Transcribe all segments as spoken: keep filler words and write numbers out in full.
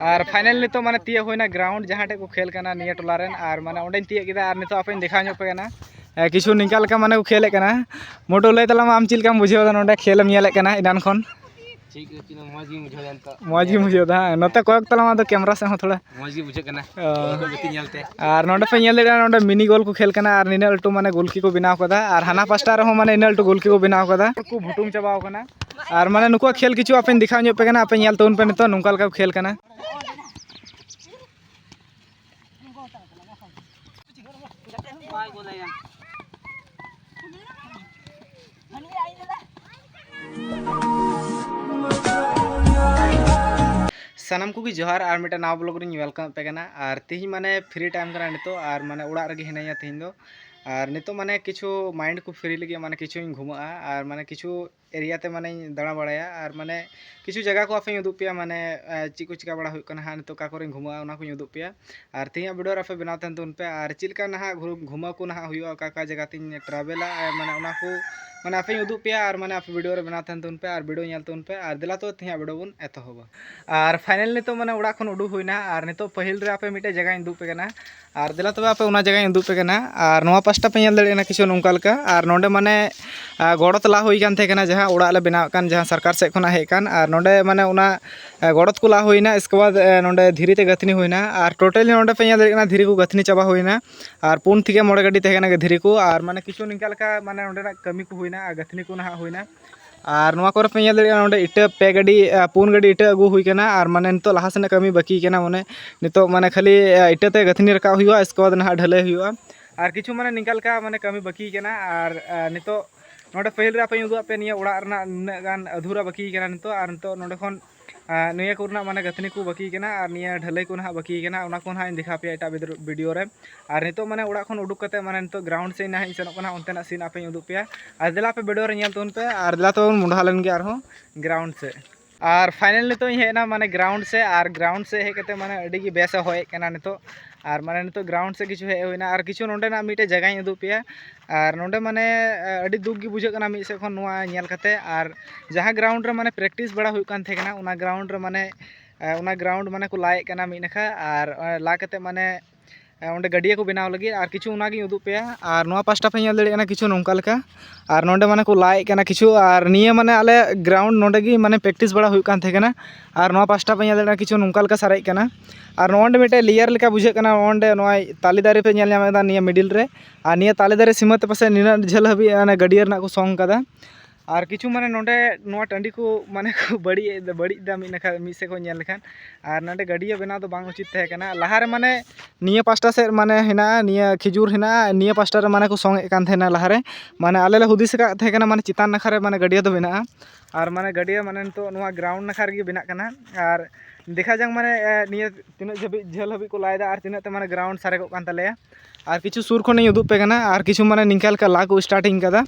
ᱟᱨ final ᱱᱤᱛᱚᱜ ᱢᱟᱱᱮ ᱛᱤᱭᱟᱹᱜ ᱦᱩᱭᱱᱟ ᱜᱨᱟᱣᱩᱱᱰ, ᱡᱟᱦᱟᱸ ᱴᱷᱮᱡ ᱠᱚ ᱠᱷᱮᱞ ᱠᱟᱱᱟ ᱱᱤᱭᱟᱹ ᱴᱚᱞᱟ ᱨᱮᱱ᱾ ᱟᱨ ᱢᱟᱱᱮ ᱚᱸᱰᱮᱧ ᱛᱤᱭᱟᱹᱜ ᱠᱮᱫᱟ᱾ ᱟᱨ ᱱᱤᱛᱚᱜ ᱟᱯᱮᱧ ᱫᱮᱠᱷᱟᱣ ᱧᱚᱜ ᱯᱮ ᱠᱟᱱᱟ᱾ ᱮ, ᱠᱤᱪᱷᱩ ᱱᱤᱝᱠᱟ ᱞᱮᱠᱟ ᱢᱟᱱᱮ ᱠᱚ ᱠᱷᱮᱞᱮᱫ ᱠᱟᱱᱟ᱾ ᱢᱳᱴᱩ, ᱞᱟᱹᱭ ᱛᱟᱞᱟᱝ ᱢᱮ, ᱟᱢ ᱪᱮᱫ ᱞᱮᱠᱟᱢ ᱵᱩᱡᱷᱟᱹᱣ ᱮᱫᱟ ᱱᱚᱸᱰᱮ ᱠᱷᱮᱞ ᱮᱢ ᱧᱮᱞᱮᱫ ᱠᱟᱱᱟ ᱮᱱᱟᱱ ᱠᱷᱚᱱ? ᱴᱷᱤᱠ ᱜᱮ, ᱢᱚᱡᱽ ᱜᱤᱧ ᱵᱩᱡᱷᱟᱹᱣ ᱮᱫᱟ ᱱᱤᱛᱚᱜ᱾ ᱢᱚᱡᱽ ᱜᱮᱢ ᱵᱩᱡᱷᱟᱹᱣ ᱮᱫᱟ, ᱦᱮᱸ? ᱱᱚᱛᱮ ᱠᱚᱭᱚᱜ ᱛᱟᱞᱟᱝ ᱢᱮ ᱟᱫᱚ ᱠᱮᱢᱨᱟ ᱥᱮᱫ ᱦᱚᱸ ᱛᱷᱚᱲᱟ᱾ ᱢᱚᱡᱽ ᱜᱮ ᱵᱩᱡᱷᱟᱹᱜ ᱠᱟᱱᱟ᱾ ᱚ᱾ ᱜᱟᱛᱮ ᱧᱮᱞᱛᱮ᱾ ᱟᱨ ᱱᱚᱸᱰᱮ ᱯᱮ ᱧᱮᱞ ᱫᱟᱲᱮᱭᱟᱜᱼᱟ, ᱱᱚᱸᱰᱮ ᱢᱤᱱᱤ ᱜᱳᱞ ᱠᱚ ᱠᱷᱮᱞ ᱠᱟᱱᱟ ᱟᱨ ᱱᱤᱱᱟᱹᱜ ᱞᱟᱹᱴᱩ ᱢᱟᱱᱮ ᱜᱳᱞᱠᱤ ᱠᱚ ᱵᱮᱱᱟᱣ ᱠᱟᱫᱟ᱾ ᱟᱨ ᱦᱟᱱᱟ ᱯᱟᱥᱴᱟ ᱨᱮᱦᱚᱸ ᱢᱟᱱᱮ ᱤᱱᱟᱹᱜ ᱞᱟᱹᱴᱩ ᱜᱳᱞᱠᱤ ᱠᱚ ᱵᱮᱱᱟᱣ ᱠᱟᱫᱟ᱾ ᱠᱚ ᱵᱷᱩᱴᱩᱢ ᱪᱟᱵᱟᱣ ᱠᱟᱱᱟ᱾ ᱟᱨ ᱢᱟᱱᱮ ᱱᱩᱠᱩᱣᱟᱜ ᱠᱷᱮᱞ ᱠᱤᱪᱷᱩ ᱟᱯᱮᱧ ᱫᱮᱠᱷᱟᱣ ᱧᱚᱜ ᱯᱮ ᱠᱟᱱᱟ, ᱟᱯᱮ ᱧᱮᱞ ᱛᱟᱵᱚᱱ ᱯᱮ ᱱᱤᱛᱚᱜ ᱱᱚᱝᱠᱟ ᱞᱮᱠᱟ ᱠᱚ ᱠᱷᱮᱞ ᱠᱟᱱᱟ᱾ ᱥᱟᱱᱟᱢ ᱠᱚᱜᱮ ᱡᱚᱦᱟᱨ, ᱟᱨ ᱢᱤᱫᱴᱮᱱ ᱱᱟᱣᱟ ᱵᱞᱚᱜ ᱨᱤᱧ ᱣᱮᱞᱠᱟᱢ ᱯᱮ ᱠᱟᱱᱟ᱾ ᱟᱨ ᱛᱮᱦᱮᱧ ᱢᱟᱱᱮ ᱯᱷᱨᱤ ᱴᱟᱭᱤᱢ ᱠᱟᱱᱟ ᱱᱤᱛᱚᱜ, ᱟᱨ ᱢᱟᱱᱮ ᱚᱲᱟᱜ ᱨᱮᱜᱮ ᱦᱤᱱᱟᱹᱧᱟ ᱛᱮᱦᱮᱧ ᱫᱚ᱾ ᱟᱨ ᱱᱤᱛᱚᱜ ᱢᱟᱱᱮ ᱠᱤᱪᱷᱩ ᱢᱟᱭᱤᱱᱰ ᱠᱚ ᱯᱷᱨᱤ ᱞᱟᱹᱜᱤᱫ ᱢᱟᱱᱮ ᱠᱤᱪᱷᱩᱧ ᱜᱷᱩᱢᱟᱹᱜᱼᱟ, ᱟᱨ ᱢᱟᱱᱮ ᱠᱤᱪᱷᱩ ᱮᱨᱤᱭᱟ ᱛᱮ ᱢᱟᱱᱮᱧ ᱫᱟᱬᱟ ᱵᱟᱲᱟᱭᱟ, ᱟᱨ ᱢᱟᱱᱮ ᱠᱤᱪᱷᱩ ᱡᱟᱭᱜᱟ ᱠᱚ ᱟᱯᱮᱧ ᱩᱫᱩᱜ ᱯᱮᱭᱟ, ᱢᱟᱱᱮ ᱮ, ᱪᱮᱫ ᱠᱚ ᱪᱤᱠᱟ ᱵᱟᱲᱟ ᱦᱩᱭᱩᱜ ᱠᱟᱱᱟ ᱦᱟᱸᱜ ᱱᱤᱛᱚᱜ, ᱚᱠᱟ ᱠᱚᱨᱮᱧ ᱜᱷᱩᱢᱟᱹᱜᱼᱟ, ᱚᱱᱟ ᱠᱚᱧ ᱩᱫᱩᱜ ᱯᱮᱭᱟ᱾ ᱟᱨ ᱛᱮᱦᱮᱧᱟᱜ ᱵᱷᱤᱰᱤᱭᱳ ᱨᱮ ᱟᱯᱮ ᱵᱮᱱᱟᱣ ᱛᱟᱦᱮᱱ ᱛᱟᱵᱚᱱ ᱯᱮ, ᱟᱨ ᱪᱮᱫ ᱞᱮᱠᱟ ᱱᱟᱦᱟᱜ ᱜᱷᱩ-, ᱜᱷᱩᱢᱟᱹ ᱠᱚ ᱱᱟᱦᱟᱜ ᱦᱩᱭᱩᱜᱼᱟ, ᱚᱠᱟ ᱚᱠᱟ ᱡᱟᱭᱜᱟ ᱛᱤᱧ ᱴᱨᱟᱵᱷᱮᱞᱟ, ᱮ, ᱢᱟᱱᱮ ᱚᱱᱟ ᱠᱚ ᱢᱟᱱᱮ ᱟᱯᱮᱧ ᱩᱫᱩᱜ ᱯᱮᱭᱟ, ᱟᱨ ᱢᱟᱱᱮ ᱟᱯᱮ ᱵᱷᱤᱰᱤᱭᱳ ᱨᱮ ᱵᱮᱱᱟᱣ ᱛᱟᱦᱮᱱ ᱛᱟᱵᱚᱱ ᱯᱮ, ᱟᱨ ᱵᱷᱤᱰᱤᱭᱳ ᱧᱮᱞ ᱛᱟᱵᱚᱱ ᱯᱮ᱾ ᱟᱨ ᱫᱮᱞᱟ ᱛᱚ ᱛᱮᱦᱮᱧᱟᱜ ᱵᱷᱤᱰᱤᱭᱳ ᱵᱚᱱ ᱮᱛᱚᱦᱚᱵᱟ᱾ ᱟᱨ ᱯᱷᱟᱭᱱᱟᱞ ᱱᱤᱛᱚᱜ ᱢᱟᱱᱮ ᱚᱲᱟᱜ ᱠᱷᱚᱱ ᱩᱰᱩᱠ ᱦᱩᱭᱱᱟ, ᱟᱨ ᱱᱤᱛᱚᱜ ᱯᱟᱹᱦᱤᱞ ᱨᱮ ᱟᱯᱮ ᱢᱤᱫᱴᱮᱡ ᱡᱟᱭᱜᱟᱧ ᱩᱫᱩᱜ ᱯᱮ ᱠᱟᱱᱟ᱾ ᱟᱨ ᱫᱮᱞᱟ ᱛᱚᱵᱮ ᱟᱯᱮ ᱚᱱᱟ ᱡᱟᱭᱜᱟᱧ ᱩᱫᱩᱜ ᱯᱮ ᱠᱟᱱᱟ᱾ ᱟᱨ ᱱᱚᱣᱟ ᱯᱟᱥᱴᱟ ᱯᱮ ᱧᱮᱞ ᱫᱟᱲᱮᱭᱟᱜ ᱠᱟᱱᱟ ᱠᱤᱪᱷᱩ ᱱᱚᱝᱠᱟ ᱞᱮᱠᱟ᱾ ᱟᱨ ᱱᱚᱸᱰᱮ ᱢᱟᱱᱮ, ᱟ, ᱜᱚᱲᱚ ᱛᱚᱞᱟ ᱦᱩᱭ ᱠᱟᱱ ᱛᱟᱦᱮᱸ ᱠᱟᱱᱟ, ᱡᱟᱦᱟᱸ ᱚᱲᱟᱜ ᱞᱮ ᱵᱮᱱᱟᱣᱮᱫ ᱠᱟᱱ, ᱡᱟᱦᱟᱸ ᱥᱚᱨᱠᱟᱨ ᱥᱮᱫ ᱠᱷᱚᱱᱟᱜ ᱦᱮᱡ ᱠᱟᱱ᱾ ᱟᱨ ᱱᱚᱸᱰᱮ ᱢᱟᱱᱮ ᱚᱱᱟ, ᱟ, ᱜᱚᱲᱚ ᱛᱚᱞᱟ ᱦᱩᱭᱱᱟ᱾ ᱤᱥᱠᱮ ᱵᱟᱫ, ᱮ, ᱱᱚᱸᱰᱮ ᱫᱷᱤᱨᱤ ᱛᱮ ᱜᱟᱹᱛᱷᱱᱤ ᱦᱩᱭᱱᱟ᱾ ᱟᱨ ᱴᱳᱴᱟᱞᱤ ᱱᱚᱸᱰᱮ ᱯᱮ ᱧᱮᱞ ᱫᱟᱲᱮᱭᱟᱜ ᱠᱟᱱᱟ ᱫᱷᱤᱨᱤ ᱠᱚ ᱜᱟᱹᱛᱷᱱᱤ ᱪᱟᱵᱟ ᱦᱩᱭᱱᱟ᱾ ᱟᱨ ᱯᱩᱱ ᱛᱷᱮᱠᱮ ᱢᱚᱬᱮ ᱜᱟᱹᱰᱤ ᱛᱟᱦᱮᱸ ᱠᱟᱱᱟ ᱫᱷᱤᱨᱤ ᱠᱚ᱾ ᱟᱨ ᱢᱟᱱᱮ ᱠᱤᱪᱷᱩ ᱱᱤᱝᱠᱟ ᱞᱮᱠᱟ ᱢᱟᱱᱮ ᱚᱸᱰᱮᱱᱟᱜ ᱠᱟᱹᱢᱤ ᱠᱚ ᱦᱩᱭᱱᱟ, ᱟᱨ ᱜᱟᱹᱛᱷᱱᱤ ᱠᱚ ᱱᱟᱦᱟᱜ ᱦᱩᱭᱱᱟ᱾ ᱟᱨ ᱱᱚᱣᱟ ᱠᱚᱨᱮ ᱯᱮ ᱧᱮᱞ ᱫᱟᱲᱮᱭᱟᱜᱼᱟ, ᱱᱚᱸᱰᱮ ᱤᱴᱟᱹ ᱯᱮ ᱜᱟᱹᱰᱤ, ᱟ, ᱯᱩᱱ ᱜᱟᱹᱰᱤ ᱤᱴᱟᱹ ᱟᱹᱜᱩ ᱦᱩᱭ ᱠᱟᱱᱟ᱾ ᱟᱨ ᱢᱟᱱᱮ ᱱᱤᱛᱚᱜ ᱞᱟᱦᱟ ᱥᱮᱱᱟᱜ ᱠᱟᱹᱢᱤ ᱵᱟᱹᱠᱤ ᱠᱟᱱᱟ, ᱢᱟᱱᱮ ᱱᱤᱛᱚᱜ ᱢᱟᱱᱮ ᱠᱷᱟᱹᱞᱤ, ᱟ, ᱤᱴᱟᱹ ᱛᱮ ᱜᱟᱹᱛᱷᱱᱤ ᱨᱟᱠᱟᱵ ᱦᱩᱭᱩᱜᱼᱟ, ᱤᱥᱠᱮ ᱵᱟᱫ ᱱᱟᱦᱟᱜ ᱰᱷᱟᱹᱞᱟᱹᱭ ᱦᱩᱭᱩᱜᱼᱟ᱾ ᱟᱨ ᱠᱤᱪᱷᱩ ᱢᱟᱱᱮ ᱱᱤᱝᱠᱟ ᱞᱮᱠᱟ ᱢᱟᱱᱮ ᱠᱟᱹᱢᱤ ᱵᱟᱹᱠᱤ ᱠᱟᱱᱟ᱾ ᱟᱨ, ᱟ, ᱱᱤᱛᱚᱜ ᱱᱚᱸᱰᱮ ᱯᱟᱹᱦᱤᱞ ᱨᱮ ᱟᱯᱮᱧ ᱩᱫᱩᱜ ᱟᱫ ᱯᱮ ᱱᱤᱭᱟᱹ ᱚᱲᱟᱜ ᱨᱮᱱᱟᱜ ᱱᱩᱱᱟᱹᱜ ᱜᱟᱱ ᱟᱫᱷᱩᱨᱟ ᱵᱟᱹᱠᱤ ᱠᱟᱱᱟ ᱱᱤᱛᱚᱜ᱾ ᱟᱨ ᱱᱤᱛᱚᱜ ᱱᱚᱸᱰᱮ ᱠᱷᱚᱱ ᱟᱨ ᱱᱤᱭᱟᱹ ᱠᱚᱨᱮᱱᱟᱜ ᱢᱟᱱᱮ ᱜᱟᱹᱛᱷᱱᱤ ᱠᱚ ᱵᱟᱹᱠᱤ ᱠᱟᱱᱟ, ᱟᱨ ᱱᱤᱭᱟᱹ ᱰᱷᱟᱹᱞᱟᱹᱭ ᱠᱚ ᱱᱟᱦᱟᱜ ᱵᱟᱹᱠᱤ ᱠᱟᱱᱟ, ᱚᱱᱟ ᱠᱚ ᱱᱟᱦᱟᱜ ᱤᱧ ᱫᱮᱠᱷᱟᱣ ᱯᱮᱭᱟ ᱮᱴᱟᱜ ᱵᱤᱫᱨ-, ᱵᱷᱤᱰᱤᱭᱳ ᱨᱮ᱾ ᱟᱨ ᱱᱤᱛᱚᱜ ᱢᱟᱱᱮ ᱚᱲᱟᱜ ᱠᱷᱚᱱ ᱩᱰᱩᱠ ᱠᱟᱛᱮ ᱢᱟᱱᱮ ᱱᱤᱛᱚᱜ ᱜᱨᱟᱣᱩᱱᱰ ᱥᱮᱫ ᱱᱟᱦᱟᱜ ᱤᱧ ᱥᱮᱱᱚᱜ ᱠᱟᱱᱟ, ᱚᱱᱛᱮᱱᱟᱜ ᱥᱤᱱ ᱟᱯᱮᱧ ᱩᱫᱩᱜ ᱯᱮᱭᱟ᱾ ᱟᱨ ᱫᱮᱞᱟ ᱟᱯᱮ ᱵᱷᱤᱰᱤᱭᱳ ᱨᱮ ᱧᱮᱞ ᱛᱟᱵᱚᱱ ᱯᱮ, ᱟᱨ ᱫᱮᱞᱟ ᱛᱟᱵᱚᱱ ᱢᱚᱸᱰᱷᱟ ᱞᱮᱱ ᱜᱮ ᱟᱨᱦᱚᱸ ᱜᱨᱟᱣᱩᱱᱰ ᱥᱮᱫ᱾ ᱟᱨ ᱯᱷᱟᱭᱱᱟᱞ ᱱᱤᱛᱚᱜ ᱤᱧ ᱦᱮᱡ ᱮᱱᱟ ᱢᱟᱱᱮ ᱜᱨᱟᱣᱩᱱᱰ ᱥᱮᱫ, ᱟᱨ ᱜᱨᱟᱣᱩᱱᱰ ᱥᱮᱫ ᱦᱮᱡ ᱠᱟᱛᱮ ᱢᱟᱱᱮ ᱟᱹᱰᱤ ᱜᱮ ᱵᱮᱥ ᱮ ᱦᱚᱭᱮᱫ ᱠᱟᱱᱟ ᱱᱤᱛᱚᱜ᱾ ᱟᱨ ᱢᱟᱱᱮ ᱱᱤᱛᱚᱜ ᱜᱨᱟᱣᱩᱱᱰ ᱥᱮᱫ ᱠᱤᱪᱷᱩ ᱦᱮᱡ ᱦᱩᱭᱱᱟ, ᱟᱨ ᱠᱤᱪᱷᱩ ᱱᱚᱸᱰᱮᱱᱟᱜ ᱢᱤᱫᱴᱮᱡ ᱡᱟᱭᱜᱟᱧ ᱩᱫᱩᱜ ᱯᱮᱭᱟ᱾ ᱟᱨ ᱱᱚᱸᱰᱮ ᱢᱟᱱᱮ ᱟᱹᱰᱤ ᱫᱩᱠ ᱜᱮ ᱵᱩᱡᱷᱟᱹᱜ ᱠᱟᱱᱟ ᱢᱤᱫ ᱥᱮᱫ ᱠᱷᱚᱱ ᱱᱚᱣᱟ ᱧᱮᱞ ᱠᱟᱛᱮ᱾ ᱟᱨ ᱡᱟᱦᱟᱸ ᱜᱨᱟᱣᱩᱱᱰ ᱨᱮ ᱢᱟᱱᱮ ᱯᱨᱮᱠᱴᱤᱥ ᱵᱟᱲᱟ ᱦᱩᱭᱩᱜ ᱠᱟᱱ ᱛᱟᱦᱮᱸ ᱠᱟᱱᱟ, ᱚᱱᱟ ᱜᱨᱟᱣᱩᱱᱰ ᱨᱮ ᱢᱟᱱᱮ ᱚᱱᱟ ᱜᱨᱟᱣᱩᱱᱰ ᱢᱟᱱᱮ ᱠᱚ ᱞᱟᱭᱮᱫ ᱠᱟᱱᱟ ᱢᱤᱫ ᱱᱟᱠᱷᱟ, ᱟᱨ ᱞᱟ ᱠᱟᱛᱮᱫ ᱢᱟᱱᱮ ᱚᱸᱰᱮ ᱜᱟᱹᱰᱭᱟᱹ ᱠᱚ ᱵᱮᱱᱟᱣ ᱞᱟᱹᱜᱤᱫ᱾ ᱟᱨ ᱠᱤᱪᱷᱩ ᱚᱱᱟᱜᱤᱧ ᱩᱫᱩᱜ ᱯᱮᱭᱟ᱾ ᱟᱨ ᱱᱚᱣᱟ ᱯᱟᱥᱴᱟ ᱯᱮ ᱧᱮᱞ ᱫᱟᱲᱮᱭᱟᱜ ᱠᱟᱱᱟ ᱠᱤᱪᱷᱩ ᱱᱚᱝᱠᱟ ᱞᱮᱠᱟ, ᱟᱨ ᱱᱚᱰᱮ ᱢᱟᱱᱮ ᱠᱚ ᱞᱟᱭᱮᱫ ᱠᱟᱱᱟ ᱠᱤᱪᱷᱩ᱾ ᱟᱨ ᱱᱤᱭᱟᱹ ᱢᱟᱱᱮ ᱟᱞᱮ ᱜᱨᱟᱣᱩᱱᱰ ᱱᱚᱰᱮ ᱜᱮ ᱢᱟᱱᱮ ᱯᱨᱮᱠᱴᱤᱥ ᱵᱟᱲᱟ ᱦᱩᱭᱩᱜ ᱠᱟᱱ ᱛᱟᱦᱮᱸ ᱠᱟᱱᱟ᱾ ᱟᱨ ᱱᱚᱣᱟ ᱯᱟᱥᱴᱟ ᱯᱮ ᱧᱮᱞ ᱫᱟᱲᱮᱭᱟᱜ ᱠᱟᱱᱟ ᱠᱤᱪᱷᱩ ᱱᱚᱝᱠᱟ ᱞᱮᱠᱟ ᱥᱟᱨᱮᱡ ᱠᱟᱱᱟ᱾ ᱟᱨ ᱱᱚᱜᱼᱚ ᱱᱚᱰᱮ ᱢᱤᱫᱴᱮᱡ ᱞᱮᱭᱟᱨ ᱞᱮᱠᱟ ᱵᱩᱡᱷᱟᱹᱜ ᱠᱟᱱᱟ, ᱱᱚᱜᱼᱚ ᱱᱚᱰᱮ ᱱᱚᱣᱟ ᱛᱟᱞᱮ ᱫᱟᱨᱮ ᱯᱮ ᱧᱮᱞ ᱧᱟᱢᱮᱫᱟ ᱱᱤᱭᱟᱹ ᱢᱤᱰᱤᱞ ᱨᱮ᱾ ᱟᱨ ᱱᱤᱭᱟᱹ ᱛᱟᱞᱮ ᱫᱟᱨᱮ ᱥᱤᱢᱟᱹ ᱛᱮ ᱯᱟᱥᱮᱡ ᱱᱤᱱᱟᱹᱜ ᱡᱷᱟᱹᱞ ᱦᱟᱹᱵᱤᱡ ᱚᱱᱟ ᱜᱟᱹᱰᱭᱟᱹ ᱨᱮᱱᱟᱜ ᱠᱚ ᱥᱚᱝ ᱠᱟᱫᱟ᱾ ᱟᱨ ᱠᱤᱪᱷᱩ ᱢᱟᱱᱮ ᱱᱚᱰᱮ ᱱᱚᱣᱟ ᱴᱟᱺᱰᱤ ᱠᱚ ᱢᱟᱱᱮ ᱠᱚ ᱵᱟᱹᱲᱤᱡ ᱵᱟᱹᱲᱤᱡ ᱮᱫᱟ ᱢᱤᱫ ᱱᱟᱠᱷᱟ, ᱢᱤᱫ ᱥᱮᱫ ᱠᱷᱚᱱ ᱧᱮᱞ ᱞᱮᱠᱷᱟᱱ᱾ ᱟᱨ ᱱᱚᱰᱮ ᱜᱟᱹᱰᱭᱟᱹ ᱵᱮᱱᱟᱣ ᱫᱚ ᱵᱟᱝ ᱩᱪᱤᱛ ᱛᱟᱦᱮᱸ ᱠᱟᱱᱟ᱾ ᱞᱟᱦᱟᱨᱮ ᱢᱟᱱᱮ ᱱᱤᱭᱟᱹ ᱯᱟᱥᱴᱟ ᱥᱮᱫ ᱢᱟᱱᱮ ᱦᱮᱱᱟᱜᱼᱟ, ᱱᱤᱭᱟᱹ ᱠᱷᱤᱡᱩᱨ ᱦᱮᱱᱟᱜᱼᱟ, ᱱᱤᱭᱟᱹ ᱯᱟᱥᱴᱟ ᱨᱮ ᱢᱟᱱᱮ ᱠᱚ ᱥᱚᱝ ᱮᱫ ᱠᱟᱱ ᱛᱟᱦᱮᱱᱟ ᱞᱟᱦᱟᱨᱮ᱾ ᱢᱟᱱᱮ ᱟᱞᱮ ᱞᱮ ᱦᱩᱫᱤᱥ ᱟᱠᱟᱫ ᱛᱟᱦᱮᱸ ᱠᱟᱱᱟ ᱢᱟᱱᱮ ᱪᱮᱛᱟᱱ ᱱᱟᱠᱷᱟ ᱨᱮ ᱢᱟᱱᱮ ᱜᱟᱹᱰᱭᱟᱹ ᱫᱚ ᱢᱮᱱᱟᱜᱼᱟ᱾ ᱟᱨ ᱢᱟᱱᱮ ᱜᱟᱹᱰᱭᱟᱹ ᱢᱟᱱᱮ ᱱᱤᱛᱚᱜ ᱱᱚᱣᱟ ᱜᱨᱟᱣᱩᱱᱰ ᱱᱟᱠᱷᱟ ᱨᱮᱜᱮ ᱵᱮᱱᱟᱜ ᱠᱟᱱᱟ᱾ ᱟᱨ ᱫᱮᱠᱷᱟ ᱡᱟᱝ ᱢᱟᱱᱮ, ᱮ, ᱱᱤᱭᱟᱹ ᱛᱤᱱᱟᱹᱜ ᱡᱷᱟᱹᱵᱤᱡ, ᱡᱷᱟᱹᱞ ᱦᱟᱹᱵᱤᱡ ᱠᱚ ᱞᱟᱭ ᱮᱫᱟ ᱟᱨ ᱛᱤᱱᱟᱹᱜ ᱛᱮ ᱢᱟᱱᱮ ᱜᱨᱟᱣᱩᱱᱰ ᱥᱟᱨᱮᱜᱚᱜ ᱠᱟᱱ ᱛᱟᱞᱮᱭᱟ᱾ ᱟᱨ ᱠᱤᱪᱷᱩ ᱥᱩᱨ ᱠᱷᱚᱱᱤᱧ ᱩᱫᱩᱜ ᱯᱮ ᱠᱟᱱᱟ᱾ ᱟᱨ ᱠᱤᱪᱷᱩ ᱢᱟᱱᱮ ᱱᱤᱝᱠᱟ ᱞᱮᱠᱟ ᱞᱟ ᱠᱚ ᱥᱴᱟᱨᱴᱤᱝ ᱠᱟᱫᱟ᱾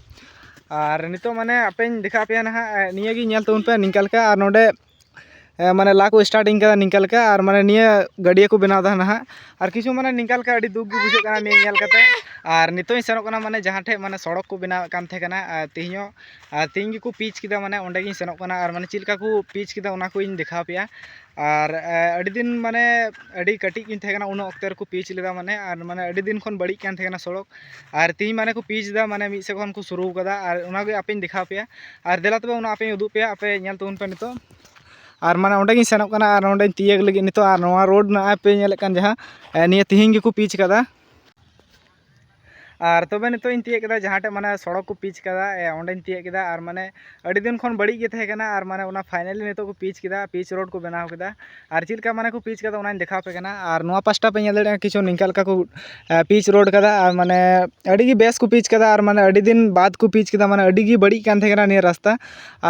ᱟᱨ ᱱᱤᱛᱚᱜ ᱢᱟᱱᱮ ᱟᱯᱮᱧ ᱫᱮᱠᱷᱟᱣ ᱯᱮᱭᱟ ᱱᱟᱦᱟᱜ, ᱮ, ᱱᱤᱭᱟᱹ ᱜᱮ ᱧᱮᱞ ᱛᱟᱵᱚᱱ ᱯᱮ ᱱᱤᱝᱠᱟ ᱞᱮᱠᱟ᱾ ᱟᱨ ᱱᱚᱰᱮ, ᱮ, ᱢᱟᱱᱮ ᱞᱟ ᱠᱚ ᱥᱴᱟᱨᱴᱤᱝ ᱠᱟᱫᱟ ᱱᱤᱝᱠᱟ ᱞᱮᱠᱟ᱾ ᱟᱨ ᱢᱟᱱᱮ ᱱᱤᱭᱟᱹ ᱜᱟᱹᱰᱭᱟᱹ ᱠᱚ ᱵᱮᱱᱟᱣ ᱮᱫᱟ ᱱᱟᱦᱟᱜ᱾ ᱟᱨ ᱠᱤᱪᱷᱩ ᱢᱟᱱᱮ ᱱᱤᱝᱠᱟ ᱞᱮᱠᱟ ᱟᱹᱰᱤ ᱫᱩᱠ ᱜᱮ ᱵᱩᱡᱷᱟᱹᱜ ᱠᱟᱱᱟ ᱱᱤᱭᱟᱹ ᱧᱮᱞ ᱠᱟᱛᱮ᱾ ᱟᱨ ᱱᱤᱛᱚᱜ ᱤᱧ ᱥᱮᱱᱚᱜ ᱠᱟᱱᱟ ᱢᱟᱱᱮ ᱡᱟᱦᱟᱸ ᱴᱷᱮᱡ ᱢᱟᱱᱮ ᱥᱚᱲᱚᱠ ᱠᱚ ᱵᱮᱱᱟᱣᱮᱫ ᱠᱟᱱ ᱛᱟᱦᱮᱸ ᱠᱟᱱᱟ, ᱟᱨ ᱛᱮᱦᱮᱧᱚᱜ, ᱟᱨ ᱛᱮᱦᱮᱧ ᱜᱮᱠᱚ ᱯᱤᱪ ᱠᱮᱫᱟ᱾ ᱢᱟᱱᱮ ᱚᱸᱰᱮ ᱜᱤᱧ ᱥᱮᱱᱚᱜ ᱠᱟᱱᱟ᱾ ᱟᱨ ᱢᱟᱱᱮ ᱪᱮᱫ ᱞᱮᱠᱟ ᱠᱚ ᱯᱤᱪ ᱠᱮᱫᱟ ᱚᱱᱟ ᱠᱚᱧ ᱫᱮᱠᱷᱟᱣ ᱯᱮᱭᱟ᱾ ᱟᱨ, ᱮ, ᱟᱹᱰᱤ ᱫᱤᱱ ᱢᱟᱱᱮ ᱟᱹᱰᱤ ᱠᱟᱹᱴᱤᱡ ᱜᱤᱧ ᱛᱟᱦᱮᱸ ᱠᱟᱱᱟ ᱩᱱ ᱚᱠᱛᱮ ᱨᱮᱠᱚ ᱯᱤᱪ ᱞᱮᱫᱟ ᱢᱟᱱᱮ᱾ ᱟᱨ ᱢᱟᱱᱮ ᱟᱹᱰᱤ ᱫᱤᱱ ᱠᱷᱚᱱ ᱵᱟᱹᱲᱤᱡ ᱠᱟᱱ ᱛᱟᱦᱮᱸ ᱠᱟᱱᱟ ᱥᱚᱲᱚᱠ᱾ ᱟᱨ ᱛᱮᱦᱮᱧ ᱢᱟᱱᱮ ᱠᱚ ᱯᱤᱪ ᱮᱫᱟ, ᱢᱟᱱᱮ ᱢᱤᱫ ᱥᱮᱫ ᱠᱷᱚᱱ ᱠᱚ ᱥᱩᱨᱩ ᱠᱟᱫᱟ᱾ ᱟᱨ ᱚᱱᱟᱜᱮ ᱟᱯᱮᱧ ᱫᱮᱠᱷᱟᱣ ᱯᱮᱭᱟ᱾ ᱟᱨ ᱫᱮᱞᱟ ᱛᱚᱵᱮ ᱚᱱᱟ ᱟᱯᱮᱧ ᱩᱫᱩᱜ ᱯᱮᱭᱟ, ᱟᱯᱮ ᱧᱮᱞ ᱛᱟᱵᱚᱱ ᱯᱮ ᱱᱤᱛᱚᱜ᱾ ᱟᱨ ᱢᱟᱱᱮ ᱚᱸᱰᱮ ᱜᱤᱧ ᱥᱮᱱᱚᱜ ᱠᱟᱱᱟ ᱟᱨ ᱱᱚᱸᱰᱮᱧ ᱛᱤᱭᱟᱹᱜ ᱞᱟᱹᱜᱤᱫ ᱱᱤᱛᱚᱜ᱾ ᱟᱨ ᱱᱚᱣᱟ ᱨᱳᱰ ᱱᱚᱜᱼᱚᱭ ᱯᱮ ᱧᱮᱞᱮᱫ ᱠᱟᱱ ᱡᱟᱦᱟᱸ, ᱮ, ᱱᱤᱭᱟᱹ ᱛᱤᱦᱤᱧ ᱜᱮᱠᱚ ᱯᱤᱪ ᱠᱟᱫᱟ᱾ ᱟᱨ ᱛᱚᱵᱮ ᱱᱤᱛᱚᱜ ᱤᱧ ᱛᱤᱭᱟᱹᱜ ᱠᱮᱫᱟ ᱡᱟᱦᱟᱸ ᱴᱷᱮᱡ ᱢᱟᱱᱮ ᱥᱚᱲᱚᱠ ᱠᱚ ᱯᱤᱪ ᱠᱟᱫᱟ, ᱮ, ᱚᱸᱰᱮᱧ ᱛᱤᱭᱟᱹᱜ ᱠᱮᱫᱟ᱾ ᱟᱨ ᱢᱟᱱᱮ ᱟᱹᱰᱤ ᱫᱤᱱ ᱠᱷᱚᱱ ᱵᱟᱹᱲᱤᱡ ᱜᱮ ᱛᱟᱦᱮᱸ ᱠᱟᱱᱟ᱾ ᱟᱨ ᱢᱟᱱᱮ ᱚᱱᱟ finally ᱱᱤᱛᱚᱜ ᱠᱚ ᱯᱤᱪ ᱠᱮᱫᱟ, ᱯᱤᱪ ᱨᱳᱰ ᱠᱚ ᱵᱮᱱᱟᱣ ᱠᱮᱫᱟ᱾ ᱟᱨ ᱪᱮᱫ ᱞᱮᱠᱟ ᱢᱟᱱᱮ ᱠᱚ ᱯᱤᱪ ᱠᱟᱫᱟ ᱚᱱᱟᱧ ᱫᱮᱠᱷᱟᱣ ᱯᱮ ᱠᱟᱱᱟ᱾ ᱟᱨ ᱱᱚᱣᱟ ᱯᱟᱥᱴᱟ ᱯᱮ ᱧᱮᱞ ᱫᱟᱲᱮᱭᱟᱜᱼᱟ ᱠᱤᱪᱷᱩ ᱱᱤᱝᱠᱟ ᱞᱮᱠᱟ ᱠᱚ, ᱮ, ᱯᱤᱪ ᱨᱳᱰ ᱠᱟᱫᱟ᱾ ᱟᱨ ᱢᱟᱱᱮ ᱟᱹᱰᱤ ᱜᱮ ᱵᱮᱥ ᱠᱚ ᱯᱤᱪ ᱠᱟᱫᱟ᱾ ᱟᱨ ᱢᱟᱱᱮ ᱟᱹᱰᱤ ᱫᱤᱱ ᱵᱟᱫᱽ ᱠᱚ ᱯᱤᱪ ᱠᱮᱫᱟ, ᱢᱟᱱᱮ ᱟᱹᱰᱤ ᱜᱮ ᱵᱟᱹᱲᱤᱡ ᱠᱟᱱ ᱛᱟᱦᱮᱸ ᱠᱟᱱᱟ ᱱᱤᱭᱟᱹ ᱨᱟᱥᱛᱟ᱾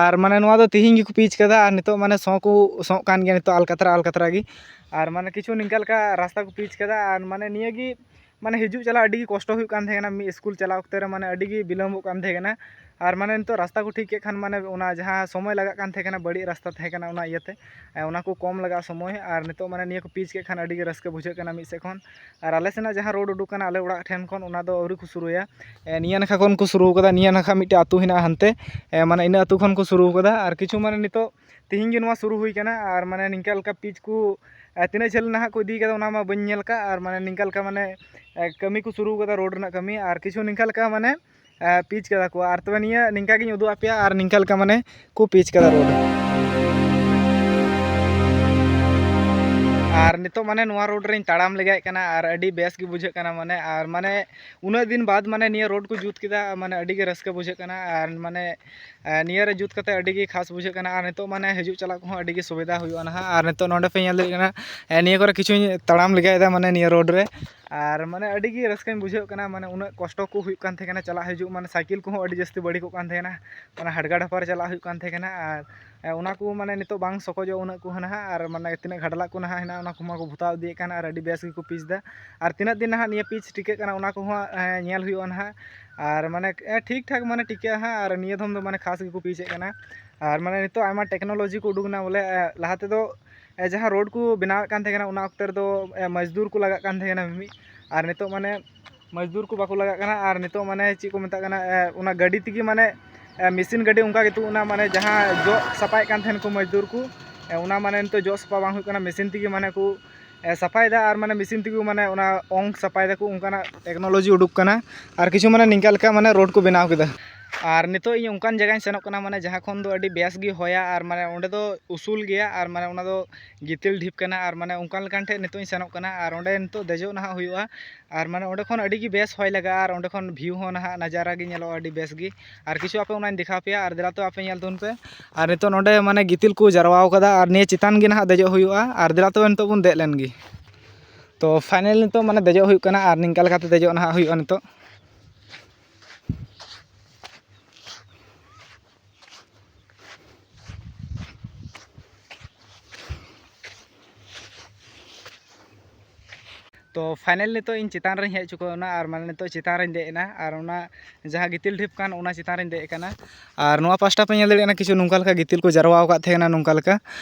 ᱟᱨ ᱢᱟᱱᱮ ᱱᱚᱣᱟ ᱫᱚ ᱛᱤᱦᱤᱧ ᱜᱮᱠᱚ ᱯᱤᱪ ᱠᱟᱫᱟ᱾ ᱟᱨ ᱱᱤᱛᱚᱜ ᱢᱟᱱᱮ ᱥᱚᱸ ᱠᱚ ᱥᱚᱸᱜ ᱠᱟᱱ ᱜᱮᱭᱟ ᱱᱤᱛᱚᱜ ᱟᱞᱠᱟᱛᱨᱟ ᱟᱞᱠᱟᱛᱨᱟ ᱜᱮ᱾ ᱟᱨ ᱢᱟᱱᱮ ᱠᱤᱪᱷᱩ ᱱᱤᱝᱠᱟ ᱞᱮᱠᱟ ᱨᱟᱥᱛᱟ ᱠᱚ ᱯᱤᱪ ᱠᱟᱫᱟ᱾ ᱟᱨ ᱢᱟᱱᱮ ᱱᱤᱭᱟᱹ ᱜᱮ ᱢᱟᱱᱮ ᱦᱤᱡᱩᱜ ᱪᱟᱞᱟᱜ ᱟᱹᱰᱤ ᱜᱮ ᱠᱚᱥᱴᱚ ᱦᱩᱭᱩᱜ ᱠᱟᱱ ᱛᱟᱦᱮᱸ ᱠᱟᱱᱟ᱾ ᱢᱤᱫ ᱥᱠᱩᱞ ᱪᱟᱞᱟᱣ ᱚᱠᱛᱮ ᱨᱮ ᱢᱟᱱᱮ ᱟᱹᱰᱤ ᱜᱮ ᱵᱤᱞᱚᱢᱚᱜ ᱠᱟᱱ ᱛᱟᱦᱮᱸ ᱠᱟᱱᱟ᱾ ᱟᱨ ᱢᱟᱱᱮ ᱱᱤᱛᱚᱜ ᱨᱟᱥᱛᱟ ᱠᱚ ᱴᱷᱤᱠ ᱠᱮᱫ ᱠᱷᱟᱱ ᱢᱟᱱᱮ ᱚᱱᱟ ᱡᱟᱦᱟᱸ ᱥᱚᱢᱚᱭ ᱞᱟᱜᱟᱜ ᱠᱟᱱ ᱛᱟᱦᱮᱸ ᱠᱟᱱᱟ, ᱵᱟᱹᱲᱤᱡ ᱨᱟᱥᱛᱟ ᱛᱟᱦᱮᱸ ᱠᱟᱱᱟ ᱚᱱᱟ ᱤᱭᱟᱹᱛᱮ, ᱮ, ᱚᱱᱟ ᱠᱚ ᱠᱚᱢ ᱞᱟᱜᱟᱜ ᱥᱚᱢᱚᱭ᱾ ᱟᱨ ᱱᱤᱛᱚᱜ ᱢᱟᱱᱮ ᱱᱤᱭᱟᱹ ᱠᱚ ᱯᱤᱪ ᱠᱮᱫ ᱠᱷᱟᱱ ᱟᱹᱰᱤ ᱜᱮ ᱨᱟᱹᱥᱠᱟᱹ ᱵᱩᱡᱷᱟᱹᱜ ᱠᱟᱱᱟ ᱢᱤᱫ ᱥᱮᱫ ᱠᱷᱚᱱ᱾ ᱟᱨ ᱟᱞᱮ ᱥᱮᱱᱟᱜ ᱡᱟᱦᱟᱸ ᱨᱳᱰ ᱩᱰᱩᱠ ᱠᱟᱱᱟ ᱟᱞᱮ ᱚᱲᱟᱜ ᱴᱷᱮᱱ ᱠᱷᱚᱱ, ᱚᱱᱟ ᱫᱚ ᱟᱹᱣᱨᱤ ᱠᱚ ᱥᱩᱨᱩᱭᱟ᱾ ᱮ, ᱱᱤᱭᱟᱹ ᱱᱟᱠᱷᱟ ᱠᱷᱚᱱ ᱠᱚ ᱥᱩᱨᱩ ᱠᱟᱫᱟ, ᱱᱤᱭᱟᱹ ᱱᱟᱠᱷᱟ ᱢᱤᱫᱴᱮᱡ ᱟᱹᱛᱩ ᱦᱮᱱᱟᱜᱼᱟ ᱦᱟᱱᱛᱮ, ᱮ, ᱢᱟᱱᱮ ᱤᱱᱟᱹ ᱟᱹᱛᱩ ᱠᱷᱚᱱ ᱠᱚ ᱥᱩᱨᱩ ᱠᱟᱫᱟ᱾ ᱟᱨ ᱠᱤᱪᱷᱩ ᱢᱟᱱᱮ ᱱᱤᱛᱚᱜ ᱛᱤᱦᱤᱧ ᱜᱮ ᱱᱚᱣᱟ ᱥᱩᱨᱩ ᱦᱩᱭ ᱠᱟᱱᱟ᱾ ᱟᱨ ᱢᱟᱱᱮ ᱱᱤᱝᱠᱟ ᱞᱮᱠᱟ ᱯᱤᱪ ᱠᱚ, ᱮ, ᱛᱤᱱᱟᱹᱜ ᱡᱷᱟᱹᱞ ᱱᱟᱦᱟᱜ ᱠᱚ ᱤᱫᱤ ᱠᱟᱫᱟ ᱚᱱᱟ ᱢᱟ ᱵᱟᱹᱧ ᱧᱮᱞ ᱠᱟᱜ᱾ ᱟᱨ ᱢᱟᱱᱮ ᱱᱤᱝᱠᱟ ᱞᱮᱠᱟ ᱢᱟᱱᱮ, ᱮ, ᱠᱟᱹᱢᱤ ᱠᱚ ᱥᱩᱨᱩ ᱠᱟᱫᱟ ᱨᱳᱰ ᱨᱮᱱᱟᱜ ᱠᱟᱹᱢᱤ, ᱟᱨ ᱠᱤᱪᱷᱩ ᱱᱤᱝᱠᱟ ᱞᱮᱠᱟ ᱢᱟᱱᱮ, ᱮ, ᱯᱤᱪ ᱠᱟᱫᱟ ᱠᱚ᱾ ᱟᱨ ᱛᱚᱵᱮ ᱱᱤᱭᱟᱹ ᱱᱤᱝᱠᱟ ᱜᱤᱧ ᱩᱫᱩᱜ ᱟᱯᱮᱭᱟ, ᱟᱨ ᱱᱤᱝᱠᱟ ᱞᱮᱠᱟ ᱢᱟᱱᱮ ᱠᱚ ᱯᱤᱪ ᱠᱟᱫᱟ ᱨᱳᱰ᱾ ᱟᱨ ᱱᱤᱛᱚᱜ ᱢᱟᱱᱮ ᱱᱚᱣᱟ ᱨᱳᱰ ᱨᱮᱧ ᱛᱟᱲᱟᱢ ᱞᱮᱜᱟᱭᱮᱫ ᱠᱟᱱᱟ, ᱟᱨ ᱟᱹᱰᱤ ᱵᱮᱥ ᱜᱮ ᱵᱩᱡᱷᱟᱹᱜ ᱠᱟᱱᱟ᱾ ᱢᱟᱱᱮ, ᱟᱨ ᱢᱟᱱᱮ ᱩᱱᱟᱹᱜ ᱫᱤᱱ ᱵᱟᱫᱽ ᱢᱟᱱᱮ ᱱᱤᱭᱟᱹ ᱨᱳᱰ ᱠᱚ ᱡᱩᱛ ᱠᱮᱫᱟ, ᱢᱟᱱᱮ ᱟᱹᱰᱤ ᱜᱮ ᱨᱟᱹᱥᱠᱟᱹ ᱵᱩᱡᱷᱟᱹᱜ ᱠᱟᱱᱟ᱾ ᱟᱨ ᱢᱟᱱᱮ, ᱮ, ᱱᱤᱭᱟᱹ ᱨᱮ ᱡᱩᱛ ᱠᱟᱛᱮ ᱟᱹᱰᱤ ᱜᱮ ᱠᱷᱟᱥ ᱵᱩᱡᱷᱟᱹᱜ ᱠᱟᱱᱟ᱾ ᱟᱨ ᱱᱤᱛᱚᱜ ᱢᱟᱱᱮ ᱦᱤᱡᱩᱜ ᱪᱟᱞᱟᱜ ᱠᱚᱦᱚᱸ ᱟᱹᱰᱤ ᱜᱮ ᱥᱩᱵᱤᱫᱷᱟ ᱦᱩᱭᱩᱜᱼᱟ ᱱᱟᱦᱟᱜ᱾ ᱟᱨ ᱱᱤᱛᱚᱜ ᱱᱚᱰᱮ ᱯᱮ ᱧᱮᱞ ᱫᱟᱲᱮᱭᱟᱜ ᱠᱟᱱᱟ, ᱮ, ᱱᱤᱭᱟᱹ ᱠᱚᱨᱮ ᱠᱤᱪᱷᱩᱧ ᱛᱟᱲᱟᱢ ᱞᱮᱜᱟᱭᱮᱫᱟ, ᱢᱟᱱᱮ ᱱᱤᱭᱟᱹ ᱨᱳᱰ ᱨᱮ᱾ ᱟᱨ ᱢᱟᱱᱮ ᱟᱹᱰᱤ ᱜᱮ ᱨᱟᱹᱥᱠᱟᱹᱧ ᱵᱩᱡᱷᱟᱹᱣ ᱠᱟᱱᱟ᱾ ᱢᱟᱱᱮ ᱩᱱᱟᱹᱜ ᱠᱚᱥᱴᱚ ᱠᱚ ᱦᱩᱭᱩᱜ ᱠᱟᱱ ᱛᱟᱦᱮᱸ ᱠᱟᱱᱟ ᱪᱟᱞᱟᱜ ᱦᱤᱡᱩᱜ, ᱢᱟᱱᱮ ᱥᱟᱭᱠᱮᱞ ᱠᱚᱦᱚᱸ ᱟᱹᱰᱤ ᱡᱟᱹᱥᱛᱤ ᱵᱟᱹᱲᱤᱡ ᱠᱚᱜ ᱠᱟᱱ ᱛᱟᱦᱮᱸ ᱠᱟᱱᱟ, ᱢᱟᱱᱮ ᱦᱟᱰᱜᱟᱨ ᱰᱷᱟᱯᱟᱨ ᱪᱟᱞᱟᱜ ᱦᱩᱭᱩᱜ ᱠᱟᱱ ᱛᱟᱦᱮᱸ ᱠᱟᱱᱟ᱾ ᱟᱨ, ᱮ, ᱚᱱᱟ ᱠᱚ ᱢᱟᱱᱮ ᱱᱤᱛᱚᱜ ᱵᱟᱝ ᱥᱚᱠᱚᱡᱚᱜ ᱩᱱᱟᱹᱜ ᱠᱚ ᱱᱟᱦᱟᱜ᱾ ᱟᱨ ᱢᱟᱱᱮ ᱛᱤᱱᱟᱹᱜ ᱜᱷᱟᱰᱞᱟᱜ ᱠᱚ ᱱᱟᱦᱟᱜ ᱦᱮᱱᱟᱜᱼᱟ, ᱚᱱᱟ ᱠᱚᱢᱟ ᱠᱚ ᱵᱷᱚᱛᱟᱣ ᱤᱫᱤᱭᱮᱫ ᱠᱟᱱ, ᱟᱨ ᱟᱹᱰᱤ ᱵᱮᱥ ᱜᱮᱠᱚ ᱯᱤᱪ ᱮᱫᱟ᱾ ᱟᱨ ᱛᱤᱱᱟᱹᱜ ᱫᱤᱱ ᱱᱟᱦᱟᱜ ᱱᱤᱭᱟᱹ ᱯᱤᱪ ᱴᱤᱠᱟᱹᱜ ᱠᱟᱱᱟ, ᱚᱱᱟ ᱠᱚᱦᱚᱸ, ᱮ, ᱧᱮᱞ ᱦᱩᱭᱩᱜᱼᱟ ᱱᱟᱦᱟᱜ᱾ ᱟᱨ ᱢᱟᱱᱮ, ᱮ, ᱴᱷᱤᱠ ᱴᱷᱟᱠ ᱢᱟᱱᱮ ᱴᱤᱠᱟᱹᱜᱼᱟ ᱦᱟᱸᱜ᱾ ᱟᱨ ᱱᱤᱭᱟᱹ ᱫᱷᱚᱢ ᱫᱚ ᱢᱟᱱᱮ ᱠᱷᱟᱥ ᱜᱮᱠᱚ ᱯᱤᱪ ᱮᱫ ᱠᱟᱱᱟ᱾ ᱟᱨ ᱢᱟᱱᱮ ᱱᱤᱛᱚᱜ ᱟᱭᱢᱟ ᱴᱮᱠᱱᱳᱞᱚᱡᱤ ᱠᱚ ᱩᱰᱩᱠ ᱮᱱᱟ ᱵᱚᱞᱮ, ᱮ, ᱞᱟᱦᱟ ᱛᱮᱫᱚ, ᱮ, ᱡᱟᱦᱟᱸ ᱨᱳᱰ ᱠᱚ ᱵᱮᱱᱟᱣᱮᱫ ᱠᱟᱱ ᱛᱟᱦᱮᱸ ᱠᱟᱱᱟ, ᱚᱱᱟ ᱚᱠᱛᱮ ᱨᱮᱫᱚ, ᱮ, ᱢᱟᱡᱽᱫᱩᱨ ᱠᱚ ᱞᱟᱜᱟᱜ ᱠᱟᱱ ᱛᱟᱦᱮᱸ ᱠᱟᱱᱟ ᱢᱤᱢᱤᱫ᱾ ᱟᱨ ᱱᱤᱛᱚᱜ ᱢᱟᱱᱮ ᱢᱟᱡᱽᱫᱩᱨ ᱠᱚ ᱵᱟᱠᱚ ᱞᱟᱜᱟᱜ ᱠᱟᱱᱟ᱾ ᱟᱨ ᱱᱤᱛᱚᱜ ᱢᱟᱱᱮ ᱪᱮᱫ ᱠᱚ ᱢᱮᱛᱟᱜ ᱠᱟᱱᱟ, ᱮ, ᱚᱱᱟ ᱜᱟᱹᱰᱤ ᱛᱮᱜᱮ ᱢᱟᱱᱮ, ᱮ, ᱢᱮᱥᱤᱱ ᱜᱟᱹᱰᱤ ᱚᱱᱠᱟ ᱜᱮ ᱛᱩᱫ ᱮᱱᱟ, ᱢᱟᱱᱮ ᱡᱟᱦᱟᱸ ᱡᱚᱜ ᱥᱟᱯᱷᱟᱭᱮᱫ ᱠᱟᱱ ᱛᱟᱦᱮᱱ ᱠᱚ ᱢᱟᱡᱽᱫᱩᱨ ᱠᱚ, ᱮ, ᱚᱱᱟ ᱢᱟᱱᱮ ᱱᱤᱛᱚᱜ ᱡᱚᱜ ᱥᱟᱯᱷᱟ ᱵᱟᱝ ᱦᱩᱭᱩᱜ ᱠᱟᱱᱟ, ᱢᱮᱥᱤᱱ ᱛᱮᱜᱮ ᱢᱟᱱᱮ ᱠᱚ, ᱮ, ᱥᱟᱯᱷᱟᱭᱮᱫᱟ᱾ ᱟᱨ ᱢᱟᱱᱮ ᱢᱮᱥᱤᱱ ᱛᱮᱜᱮ ᱢᱟᱱᱮ ᱚᱱᱟ ᱚᱝ ᱥᱟᱯᱷᱟᱭ ᱫᱟᱠᱚ, ᱚᱱᱠᱟᱱᱟᱜ ᱴᱮᱠᱱᱳᱞᱚᱡᱤ ᱩᱰᱩᱠ ᱠᱟᱱᱟ᱾ ᱟᱨ ᱠᱤᱪᱷᱩ ᱢᱟᱱᱮ ᱱᱤᱝᱠᱟ ᱞᱮᱠᱟ ᱢᱟᱱᱮ ᱨᱳᱰ ᱠᱚ ᱵᱮᱱᱟᱣ ᱠᱮᱫᱟ᱾ ᱟᱨ ᱱᱤᱛᱚᱜ ᱤᱧ ᱚᱱᱠᱟᱱ ᱡᱟᱭᱜᱟᱧ ᱥᱮᱱᱚᱜ ᱠᱟᱱᱟ, ᱢᱟᱱᱮ ᱡᱟᱦᱟᱸ ᱠᱷᱚᱱ ᱫᱚ ᱟᱹᱰᱤ ᱵᱮᱥ ᱜᱮ ᱦᱚᱭᱟ᱾ ᱟᱨ ᱢᱟᱱᱮ ᱚᱸᱰᱮ ᱫᱚ ᱩᱥᱩᱞ ᱜᱮᱭᱟ, ᱟᱨ ᱢᱟᱱᱮ ᱚᱱᱟ ᱫᱚ ᱜᱤᱛᱤᱞ ᱰᱷᱤᱯ ᱠᱟᱱᱟ᱾ ᱟᱨ ᱢᱟᱱᱮ ᱚᱱᱠᱟᱱ ᱞᱮᱠᱟᱱ ᱴᱷᱮᱱ ᱱᱤᱛᱚᱜ ᱤᱧ ᱥᱮᱱᱚᱜ ᱠᱟᱱᱟ, ᱟᱨ ᱚᱸᱰᱮ ᱱᱤᱛᱚᱜ ᱫᱮᱡᱚᱜ ᱱᱟᱦᱟᱜ ᱦᱩᱭᱩᱜᱼᱟ᱾ ᱟᱨ ᱢᱟᱱᱮ ᱚᱸᱰᱮ ᱠᱷᱚᱱ ᱟᱹᱰᱤ ᱜᱮ ᱵᱮᱥ ᱦᱚᱭ ᱞᱟᱜᱟᱜᱼᱟ, ᱟᱨ ᱚᱸᱰᱮ ᱠᱷᱚᱱ ᱵᱷᱤᱭᱩ ᱦᱚᱸ ᱱᱟᱦᱟᱜ ᱱᱟᱡᱟᱨᱟ ᱜᱮ ᱧᱮᱞᱚᱜᱼᱟ ᱟᱹᱰᱤ ᱵᱮᱥ ᱜᱮ᱾ ᱟᱨ ᱠᱤᱪᱷᱩ ᱟᱯᱮ ᱚᱱᱟᱧ ᱫᱮᱠᱷᱟᱣ ᱯᱮᱭᱟ, ᱟᱨ ᱫᱮᱞᱟ ᱛᱚ ᱟᱯᱮ ᱧᱮᱞ ᱛᱟᱵᱚᱱ ᱯᱮ᱾ ᱟᱨ ᱱᱤᱛᱚᱜ ᱱᱚᱸᱰᱮ ᱢᱟᱱᱮ ᱜᱤᱛᱤᱞ ᱠᱚ ᱡᱟᱨᱣᱟᱣ ᱠᱟᱫᱟ, ᱟᱨ ᱱᱤᱭᱟᱹ ᱪᱮᱛᱟᱱ ᱜᱮ ᱱᱟᱦᱟᱜ ᱫᱮᱡᱚᱜ ᱦᱩᱭᱩᱜᱼᱟ᱾ ᱟᱨ ᱫᱮᱞᱟ ᱛᱚᱵᱮ ᱱᱤᱛᱚᱜ ᱵᱚᱱ ᱫᱮᱡ ᱞᱮᱱ ᱜᱮ᱾ ᱛᱚ ᱯᱷᱟᱭᱱᱮᱞ ᱱᱤᱛᱚᱜ ᱢᱟᱱᱮ ᱫᱮᱡᱚᱜ ᱦᱩᱭᱩᱜ ᱠᱟᱱᱟ, ᱟᱨ ᱱᱤᱝᱠᱟ ᱞᱮᱠᱟᱛᱮ ᱫᱮᱡᱚᱜ ᱱᱟᱦᱟᱜ ᱦᱩᱭᱩᱜᱼᱟ ᱱᱤᱛᱚᱜ᱾ ᱛᱚ ᱯᱷᱟᱭᱱᱮᱞ ᱱᱤᱛᱚᱜ ᱤᱧ ᱪᱮᱛᱟᱱ ᱨᱮᱧ ᱦᱮᱡ ᱪᱩᱠᱟᱹᱣ ᱮᱱᱟ, ᱟᱨ ᱢᱟᱱᱮ ᱱᱤᱛᱚᱜ ᱪᱮᱛᱟᱱ ᱨᱮᱧ ᱫᱮᱡ ᱮᱱᱟ᱾ ᱟᱨ ᱚᱱᱟ ᱡᱟᱦᱟᱸ ᱜᱤᱛᱤᱞ ᱰᱷᱤᱯ ᱠᱟᱱ, ᱚᱱᱟ ᱪᱮᱛᱟᱱ ᱨᱮᱧ ᱫᱮᱡ ᱟᱠᱟᱱᱟ᱾ ᱟᱨ ᱱᱚᱣᱟ ᱯᱟᱥᱴᱟ ᱯᱮ ᱧᱮᱞ ᱫᱟᱲᱮᱭᱟᱜ ᱠᱟᱱᱟ, ᱠᱤᱪᱷᱩ ᱱᱚᱝᱠᱟ ᱞᱮᱠᱟ ᱜᱤᱛᱤᱞ ᱠᱚ ᱡᱟᱨᱣᱟ ᱟᱠᱟᱫ ᱛᱟᱦᱮᱸ ᱠᱟᱱᱟ ᱱᱚᱝᱠᱟ ᱞᱮᱠᱟ᱾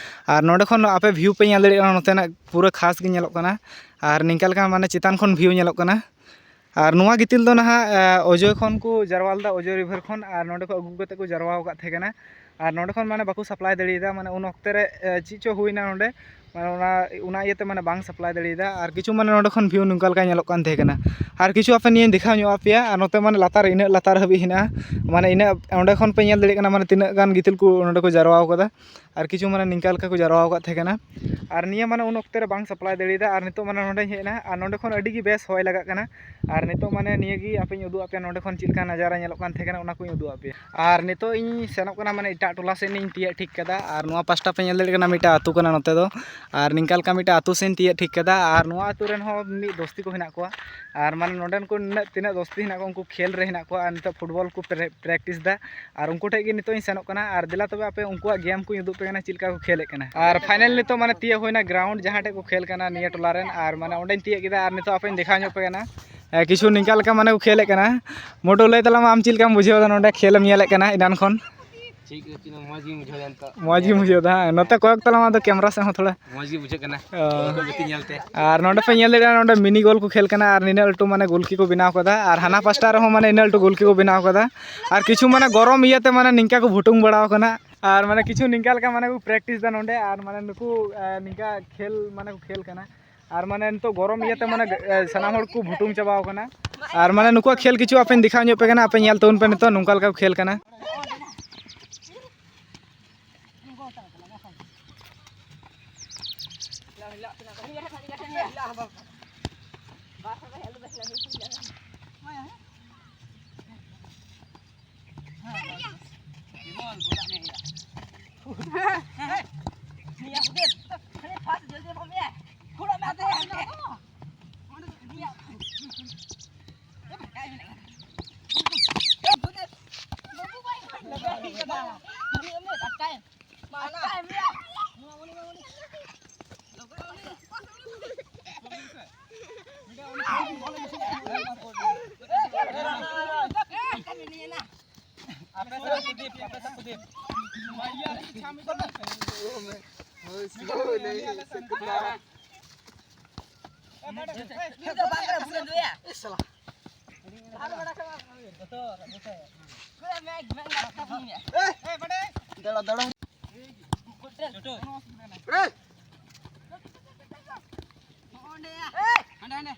ᱟᱨ ᱱᱚᱸᱰᱮ ᱠᱷᱚᱱ ᱟᱯᱮ ᱵᱷᱤᱭᱩ ᱯᱮ ᱧᱮᱞ ᱫᱟᱲᱮᱭᱟᱜ ᱠᱟᱱᱟ, ᱱᱚᱛᱮᱱᱟᱜ ᱯᱩᱨᱟᱹ ᱠᱷᱟᱥ ᱜᱮ ᱧᱮᱞᱚᱜ ᱠᱟᱱᱟ᱾ ᱟᱨ ᱱᱤᱝᱠᱟ ᱞᱮᱠᱟ ᱢᱟᱱᱮ ᱪᱮᱛᱟᱱ ᱠᱷᱚᱱ ᱵᱷᱤᱭᱩ ᱧᱮᱞᱚᱜ ᱠᱟᱱᱟ᱾ ᱟᱨ ᱱᱚᱣᱟ ᱜᱤᱛᱤᱞ ᱫᱚ ᱱᱟᱦᱟᱜ, ᱮ, ᱚᱡᱚᱭ ᱠᱷᱚᱱ ᱠᱚ ᱡᱟᱨᱣᱟ ᱞᱮᱫᱟ, ᱚᱡᱚᱭ ᱨᱤᱵᱷᱟᱨ ᱠᱷᱚᱱ᱾ ᱟᱨ ᱱᱚᱸᱰᱮ ᱠᱷᱚᱱ ᱟᱹᱜᱩ ᱠᱟᱛᱮ ᱠᱚ ᱡᱟᱨᱣᱟ ᱟᱠᱟᱫ ᱛᱟᱦᱮᱸ ᱠᱟᱱᱟ᱾ ᱟᱨ ᱱᱚᱸᱰᱮ ᱠᱷᱚᱱ ᱢᱟᱱᱮ ᱵᱟᱠᱚ ᱥᱟᱯᱞᱟᱭ ᱫᱟᱲᱮᱭᱟᱫᱟ, ᱢᱟᱱᱮ ᱩᱱ ᱚᱠᱛᱮ ᱨᱮ ᱮ, ᱪᱮᱫ ᱪᱚ ᱦᱩᱭᱱᱟ ᱱᱚᱸᱰᱮ, ᱢᱟᱱᱮ ᱚᱱᱟ ᱚᱱᱟ ᱤᱭᱟᱹᱛᱮ ᱢᱟᱱᱮ ᱵᱟᱝ ᱥᱟᱯᱞᱟᱭ ᱫᱟᱲᱮᱭᱟᱫᱟ᱾ ᱟᱨ ᱠᱤᱪᱷᱩ ᱢᱟᱱᱮ ᱱᱚᱸᱰᱮ ᱠᱷᱚᱱ ᱵᱷᱤᱭᱩ ᱱᱚᱝᱠᱟ ᱞᱮᱠᱟ ᱧᱮᱞᱚᱜ ᱠᱟᱱ ᱛᱟᱦᱮᱸ ᱠᱟᱱᱟ᱾ ᱟᱨ ᱠᱤᱪᱷᱩ ᱟᱯᱮ ᱱᱤᱭᱟᱹᱧ ᱫᱮᱠᱷᱟᱣ ᱧᱚᱜ ᱟᱯᱮᱭᱟ, ᱟᱨ ᱱᱚᱛᱮ ᱢᱟᱱᱮ ᱞᱟᱛᱟᱨ ᱨᱮ ᱤᱱᱟᱹᱜ ᱞᱟᱛᱟᱨ ᱦᱟᱹᱵᱤᱡ ᱦᱮᱱᱟᱜᱼᱟ, ᱢᱟᱱᱮ ᱤᱱᱟᱹᱜ ᱚᱸᱰᱮ ᱠᱷᱚᱱ ᱯᱮ ᱧᱮᱞ ᱫᱟᱲᱮᱭᱟᱜ ᱠᱟᱱᱟ ᱢᱟᱱᱮ ᱛᱤᱱᱟᱹᱜ ᱜᱟᱱ ᱜᱤᱛᱤᱞ ᱠᱚ ᱱᱚᱸᱰᱮ ᱠᱚ ᱡᱟᱨᱣᱟ ᱟᱠᱟᱫᱟ᱾ ᱟᱨ ᱠᱤᱪᱷᱩ ᱢᱟᱱᱮ ᱱᱤᱝᱠᱟ ᱞᱮᱠᱟ ᱠᱚ ᱡᱟᱨᱣᱟ ᱟᱠᱟᱫ ᱛᱟᱦᱮᱸ ᱠᱟᱱᱟ᱾ ᱟᱨ ᱱᱤᱭᱟᱹ ᱢᱟᱱᱮ ᱩᱱ ᱚᱠᱛᱮ ᱨᱮ ᱵᱟᱝ ᱥᱟᱯᱞᱟᱭ ᱫᱟᱲᱮᱭᱟᱫᱟ, ᱟᱨ ᱱᱤᱛᱚᱜ ᱢᱟᱱᱮ ᱱᱚᱸᱰᱮᱧ ᱦᱮᱡ ᱮᱱᱟ, ᱟᱨ ᱱᱚᱸᱰᱮ ᱠᱷᱚᱱ ᱟᱹᱰᱤ ᱜᱮ ᱵᱮᱥ ᱦᱚᱭ ᱞᱟᱜᱟᱜ ᱠᱟᱱᱟ᱾ ᱟᱨ ᱱᱤᱛᱚᱜ ᱢᱟᱱᱮ ᱱᱤᱭᱟᱹ ᱜᱮ ᱟᱯᱮᱧ ᱩᱫᱩᱜ ᱟᱯᱮᱭᱟ, ᱱᱚᱸᱰᱮ ᱠᱷᱚᱱ ᱪᱮᱫ ᱞᱮᱠᱟ ᱱᱟᱡᱟᱨᱟ ᱧᱮᱞᱚᱜ ᱠᱟᱱ ᱛᱟᱦᱮᱸ ᱠᱟᱱᱟ ᱚᱱᱟ ᱠᱚᱧ ᱩᱫᱩᱜ ᱟᱯᱮᱭᱟ᱾ ᱟᱨ ᱱᱤᱛᱚᱜ ᱤᱧ ᱥᱮᱱᱚᱜ ᱠᱟᱱᱟ ᱢᱟᱱᱮ ᱮᱴᱟᱜ ᱴᱚᱞᱟ ᱥᱮᱫ ᱤᱧ ᱛᱤᱭᱟᱹᱜ ᱴᱷᱤᱠ ᱠᱟᱫᱟ᱾ ᱟᱨ ᱱᱚᱣᱟ ᱯᱟᱥᱴᱟ ᱯᱮ ᱧᱮᱞ ᱫᱟᱲᱮᱭᱟᱜ ᱠᱟᱱᱟ ᱢᱤᱫᱴᱟᱝ ᱟᱹᱛᱩ ᱠᱟᱱᱟ ᱱᱚᱛᱮ ᱫᱚ, ᱟᱨ ᱱᱤᱝᱠᱟ ᱞᱮᱠᱟ ᱢᱤᱫᱴᱟᱝ ᱟᱹᱛᱩ ᱥᱮᱫ ᱤᱧ ᱛᱤᱭᱟᱹᱜ ᱴᱷᱤᱠ ᱠᱟᱫᱟ᱾ ᱟᱨ ᱱᱚᱣᱟ ᱟᱹᱛᱩ ᱨᱮᱱ ᱦᱚᱸ ᱢᱤᱫ ᱫᱚᱥᱛᱤ ᱠᱚ ᱦᱮᱱᱟᱜ ᱠᱚᱣᱟ, ᱟᱨ ᱢᱟᱱᱮ ᱱᱚᱸᱰᱮᱱ ᱠᱚ ᱱᱤᱱᱟᱹᱜ ᱛᱤᱱᱟᱹᱜ ᱫᱚᱥᱛᱤ ᱦᱮᱱᱟᱜ ᱠᱚᱣᱟ ᱩᱱᱠᱩ ᱠᱷᱮᱞ ᱨᱮ ᱦᱮᱱᱟᱜ ᱠᱚᱣᱟ, ᱟᱨ ᱱᱤᱛᱚᱜ ᱯᱷᱩᱴᱵᱚᱞ ᱠᱚ ᱯᱨᱮ- ᱯᱨᱮᱠᱴᱤᱥ ᱫᱟ᱾ ᱟᱨ ᱩᱱᱠᱩ ᱴᱷᱮᱡ ᱜᱮ ᱱᱤᱛᱚᱜ ᱤᱧ ᱥᱮᱱᱚᱜ ᱠᱟᱱᱟ, ᱟᱨ ᱫᱮᱞᱟ ᱛᱚᱵᱮ ᱟᱯᱮ ᱩᱱᱠᱩᱣᱟᱜ ᱜᱮᱢ ᱠᱚᱧ ᱩᱫᱩᱜ ᱯᱮ ᱠᱟᱱᱟ ᱪᱮᱫ ᱞᱮᱠᱟ ᱠᱚ ᱠᱷᱮᱞᱮᱫ ᱠᱟᱱᱟ᱾ ᱟᱨ ᱯᱷᱟᱭᱱᱟᱞ ᱱᱤᱛᱚᱜ ᱢᱟᱱᱮ ᱛᱤᱭᱟᱹᱜ ᱦᱩᱭᱱᱟ ᱜᱨᱟᱣᱩᱱᱰ ᱡᱟᱦᱟᱸ ᱴᱷᱮᱡ ᱠᱚ ᱠᱷᱮᱞ ᱠᱟᱱᱟ ᱱᱤᱭᱟᱹ ᱴᱚᱞᱟ ᱨᱮᱱ, ᱟᱨ ᱢᱟᱱᱮ ᱚᱸᱰᱮᱧ ᱛᱤᱭᱟᱹᱜ ᱠᱮᱫᱟ᱾ ᱟᱨ ᱱᱤᱛᱚᱜ ᱟᱯᱮᱧ ᱫᱮᱠᱷᱟᱣ ᱧᱚᱜ ᱯᱮ ᱠᱟᱱᱟ᱾ ᱦᱮᱸ, ᱠᱤᱪᱷᱩ ᱱᱤᱝᱠᱟ ᱞᱮᱠᱟ ᱢᱟᱱᱮ ᱠᱚ ᱠᱷᱮᱞᱮᱫ ᱠᱟᱱᱟ᱾ ᱢᱚᱴᱩ, ᱞᱟᱹᱭ ᱛᱟᱞᱟᱝ ᱢᱮ ᱟᱢ ᱪᱮᱫ ᱞᱮᱠᱟᱢ ᱵᱩᱡᱷᱟᱹᱣ ᱮᱫᱟ ᱱᱚᱸᱰᱮ ᱠᱷᱮᱞ ᱮᱢ ᱧᱮᱞᱮᱫ ᱠᱟᱱᱟ ᱮᱱᱟᱱ ᱠᱷᱚᱱ? ᱴᱷᱤᱠ ᱜᱮ, ᱢᱚᱡᱽ ᱜᱤᱧ ᱵᱩᱡᱷᱟᱹᱣ ᱮᱫᱟ ᱱᱤᱛᱚᱜ᱾ ᱢᱚᱡᱽ ᱜᱮᱢ ᱵᱩᱡᱷᱟᱹᱣ ᱮᱫᱟ, ᱦᱮᱸ? ᱱᱚᱛᱮ ᱠᱚᱭᱚᱜ ᱛᱟᱞᱟᱝ ᱢᱮ ᱟᱫᱚ ᱠᱮᱢᱨᱟ ᱥᱮᱫ ᱦᱚᱸ ᱛᱷᱚᱲᱟ᱾ ᱢᱚᱡᱽ ᱜᱮ ᱵᱩᱡᱷᱟᱹᱜ ᱠᱟᱱᱟ᱾ ᱚ᱾ ᱩᱱᱠᱩ ᱜᱟᱛᱮ ᱧᱮᱞᱛᱮ᱾ ᱟᱨ ᱱᱚᱸᱰᱮ ᱯᱮ ᱧᱮᱞ ᱫᱟᱲᱮᱭᱟᱜᱼᱟ, ᱱᱚᱸᱰᱮ ᱢᱤᱱᱤ ᱜᱳᱞ ᱠᱚ ᱠᱷᱮᱞ ᱠᱟᱱᱟ, ᱟᱨ ᱱᱤᱱᱟᱹᱜ ᱞᱟᱹᱴᱩ ᱢᱟᱱᱮ ᱜᱳᱞᱠᱤ ᱠᱚ ᱵᱮᱱᱟᱣ ᱠᱟᱫᱟ, ᱟᱨ ᱦᱟᱱᱟ ᱯᱟᱥᱴᱟ ᱨᱮᱦᱚᱸ ᱢᱟᱱᱮ ᱤᱱᱟᱹᱜ ᱞᱟᱹᱴᱩ ᱜᱳᱞᱠᱤ ᱠᱚ ᱵᱮᱱᱟᱣ ᱠᱟᱫᱟ᱾ ᱟᱨ ᱠᱤᱪᱷᱩ ᱢᱟᱱᱮ ᱜᱚᱨᱚᱢ ᱤᱭᱟᱹᱛᱮ ᱢᱟᱱᱮ ᱱᱤᱝᱠᱟ ᱠᱚ ᱵᱷᱩᱴᱩᱝ ᱵᱟᱲᱟᱣ ᱠᱟᱱᱟ, ᱟᱨ ᱢᱟᱱᱮ ᱠᱤᱪᱷᱩ ᱱᱤᱝᱠᱟ ᱞᱮᱠᱟ ᱢᱟᱱᱮ ᱠᱚ ᱯᱨᱮᱠᱴᱤᱥ ᱫᱟ ᱱᱚᱸᱰᱮ, ᱟᱨ ᱢᱟᱱᱮ ᱱᱩᱠᱩ ᱮ, ᱱᱤᱝᱠᱟ ᱠᱷᱮᱞ ᱢᱟᱱᱮ ᱠᱚ ᱠᱷᱮᱞ ᱠᱟᱱᱟ᱾ ᱟᱨ ᱢᱟᱱᱮ ᱱᱤᱛᱚᱜ ᱜᱚᱨᱚᱢ ᱤᱭᱟᱹᱛᱮ ᱢᱟᱱᱮ ᱮ, ᱥᱟᱱᱟᱢ ᱦᱚᱲ ᱠᱚ ᱵᱷᱩᱴᱩᱝ ᱪᱟᱵᱟᱣ ᱠᱟᱱᱟ᱾ ᱟᱨ ᱢᱟᱱᱮ ᱱᱩᱠᱩᱣᱟᱜ ᱠᱷᱮᱞ ᱠᱤᱪᱷᱩ ᱟᱯᱮᱧ ᱫᱮᱠᱷᱟᱣ ᱧᱚᱜ ᱯᱮ ᱠᱟᱱᱟ, ᱟᱯᱮ ᱧᱮᱞ ᱛᱟᱵᱚᱱ ᱯᱮ ᱱᱤᱛᱚᱜ ᱱᱚᱝᱠᱟ ᱞᱮᱠᱟ ᱠᱚ ᱠᱷᱮᱞ ᱠᱟᱱᱟ᱾ ᱫᱟᱹᱲᱟ, ᱫᱟᱹᱲᱟ᱾ ᱨᱮ᱾ ᱦᱟᱸᱰᱮ, ᱦᱟᱸᱰᱮ᱾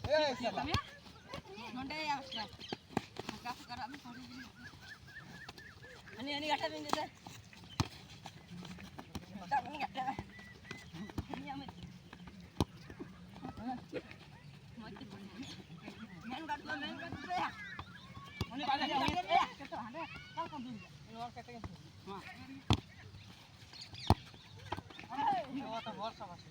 ᱮᱭ, ᱥᱟᱞᱟ᱾ ᱱᱚᱸᱰᱮ ᱭᱟ, ᱵᱟᱥᱠᱟ᱾ ᱯᱷᱟᱸᱠᱟ, ᱯᱷᱟᱸᱠᱟ ᱨᱟᱜ ᱢᱮ, ᱯᱟᱹᱣᱲᱤ ᱜᱤᱰᱤ᱾ ᱦᱟᱹᱱᱤ, ᱦᱟᱹᱱᱤ ᱜᱟᱛᱮ ᱵᱤᱱ ᱫᱮ᱾ ᱫᱟᱜ ᱵᱚᱱ ᱜᱟᱛᱮ᱾ ᱦᱟᱹᱱᱤ ᱟᱢ᱾ ᱢᱮᱱ ᱜᱟᱛᱮ, ᱢᱮᱱ ᱜᱟᱛᱮ᱾ ᱦᱟᱹᱱᱤ ᱵᱟᱨᱭᱟ ᱦᱟᱹᱱᱤ ᱜᱟᱛᱮ᱾ ᱦᱟᱸᱰᱮ, ᱚᱠᱟ ᱞᱮᱠᱟᱢ ᱫᱩᱲᱩᱵ ᱮᱫᱟ? ᱱᱚᱣᱟ ᱠᱟᱛᱮ ᱜᱮ᱾ ᱢᱟ᱾ ᱱᱚᱣᱟ ᱛᱚ ᱵᱷᱚᱨᱥᱟ ᱵᱟᱥᱮ᱾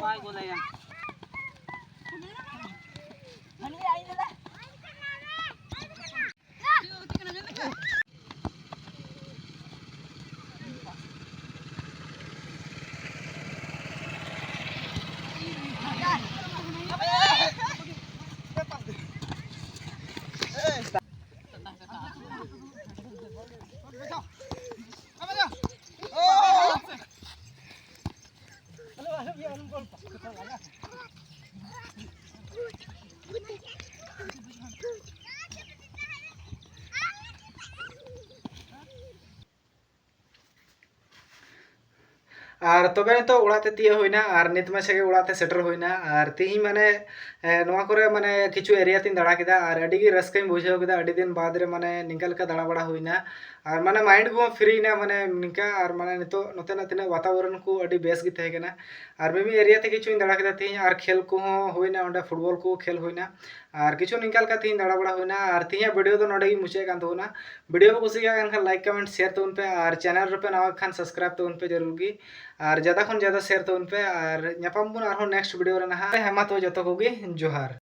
ᱵᱟᱭ ᱜᱚᱞᱟᱭᱟ᱾ ᱟᱨ ᱛᱚᱵᱮ ᱱᱤᱛᱚᱜ ᱚᱲᱟᱜ ᱛᱮ ᱛᱤᱭᱳᱜ ᱦᱩᱭᱱᱟ ᱟᱨ ᱱᱤᱛ ᱢᱟᱪᱷᱟ ᱜᱮ ᱚᱲᱟᱜ ᱛᱮ ᱥᱮᱴᱮᱨ ᱦᱩᱭᱱᱟ᱾ ᱟᱨ ᱛᱤᱦᱤᱧ ᱢᱟᱱᱮ, ᱮ, ᱱᱚᱣᱟ ᱠᱚᱨᱮ ᱢᱟᱱᱮ ᱠᱤᱪᱷᱩ area ᱛᱤᱧ ᱫᱟᱬᱟ ᱠᱮᱫᱟ ᱟᱨ ᱟᱹᱰᱤ ᱜᱮ ᱨᱟᱹᱥᱠᱟᱹᱧ ᱵᱩᱡᱷᱟᱹᱣ ᱠᱮᱫᱟ᱾ ᱟᱹᱰᱤ ᱫᱤᱱ ᱵᱟᱫᱽ ᱨᱮ ᱢᱟᱱᱮ ᱱᱤᱝᱠᱟ ᱞᱮᱠᱟ ᱫᱟᱬᱟ ᱵᱟᱲᱟ ᱦᱩᱭᱱᱟ᱾ ᱟᱨ ᱢᱟᱱᱮ mind ᱠᱚᱦᱚᱸ free ᱮᱱᱟ ᱢᱟᱱᱮ ᱱᱤᱝᱠᱟ᱾ ᱟᱨ ᱢᱟᱱᱮ ᱱᱤᱛᱚᱜ ᱱᱚᱛᱮᱱᱟᱜ ᱛᱤᱱᱟᱹᱜ ᱵᱟᱛᱟᱵᱚᱨᱚᱱ ᱠᱚ ᱟᱹᱰᱤ ᱵᱮᱥ ᱜᱮ ᱛᱟᱦᱮᱸ ᱠᱟᱱᱟ᱾ ᱟᱨ ᱢᱤᱢᱤᱫ area ᱛᱮ ᱠᱤᱪᱷᱩᱧ ᱫᱟᱬᱟ ᱠᱮᱫᱟ ᱛᱤᱦᱤᱧ, ᱟᱨ ᱠᱷᱮᱞ ᱠᱚᱦᱚᱸ ᱦᱩᱭᱱᱟ, ᱚᱸᱰᱮ football ᱠᱚ ᱠᱷᱮᱞ ᱦᱩᱭᱱᱟ᱾ ᱟᱨ ᱠᱤᱪᱷᱩ ᱱᱤᱝᱠᱟ ᱞᱮᱠᱟ ᱛᱤᱦᱤᱧ ᱫᱟᱬᱟ ᱵᱟᱲᱟ ᱦᱩᱭᱱᱟ᱾ ᱟᱨ ᱛᱤᱦᱤᱧᱟᱜ video ᱫᱚ ᱱᱚᱰᱮ ᱜᱮᱧ ᱢᱩᱪᱟᱹᱫ ᱠᱟᱱ ᱛᱟᱵᱚᱱᱟ᱾ Video ᱯᱮ ᱠᱩᱥᱤᱭᱟᱜ ᱠᱟᱱ ᱠᱷᱟᱱ like, comment, share ᱛᱟᱵᱚᱱ ᱯᱮ, ᱟᱨ channel ᱨᱮᱯᱮ ᱱᱟᱣᱟ ᱠᱷᱟᱱ subscribe ᱛᱟᱵᱚᱱ ᱯᱮ ᱡᱟᱹᱨᱩᱲ ᱜᱮ, ᱟᱨ ᱡᱟᱫᱟ ᱠᱷᱚᱱ ᱡᱟᱫᱟ share ᱛᱟᱵᱚᱱ ᱯᱮ, ᱟᱨ ᱧᱟᱯᱟᱢ ᱵᱚᱱ ᱟᱨᱦᱚᱸ next video ᱨᱮ ᱱᱟᱦᱟᱜ᱾ ᱦᱮᱸ ᱢᱟ ᱛᱚᱵᱮ ᱡᱚᱛᱚ ᱠᱚᱜᱮ ᱡᱚᱦᱟᱨ᱾